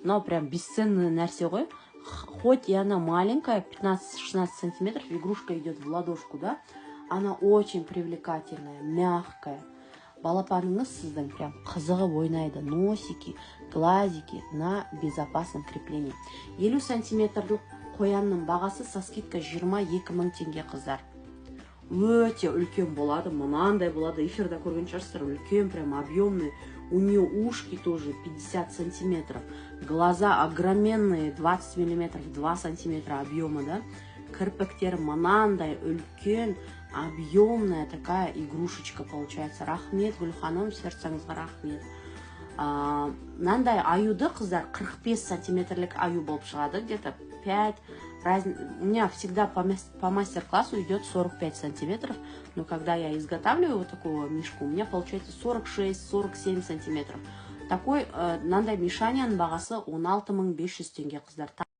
Мынау прям бесценный нәрсе ғой. Хоть и она маленькая, 15-16 сантиметров, игрушка идет в ладошку, да, она очень привлекательная, мягкая. Балапаныңыз сіздің прям қызығып ойнайды. Носики, глазики на безопасном креплении. 50 сантиметрлік қоянның бағасы со скидкой 22 000 теңге, қыздар. Өте үлкен болады, мынандай болады, эфирда көрген шығарсыздар, үлкен, прям объемный. У нее ушки тоже 50 сантиметров, глаза огроменные, 20 миллиметров, 2 сантиметра объема, да, кірпіктері мынандай үлкен, объемная такая игрушечка получается. Рахмет, Гүл ханым, сердцаңызға рахмет. Мынандай аюды, қыздар, 45 сантиметрлік аю болып шығады, где то 5 раз... У меня всегда по мастер-классу идет 45 сантиметров, но когда я изготавливаю вот такого мишку, у меня получается 46-47 сантиметров. Такой мынандай мишаняның бағасы 16 500 теңге, қыздар.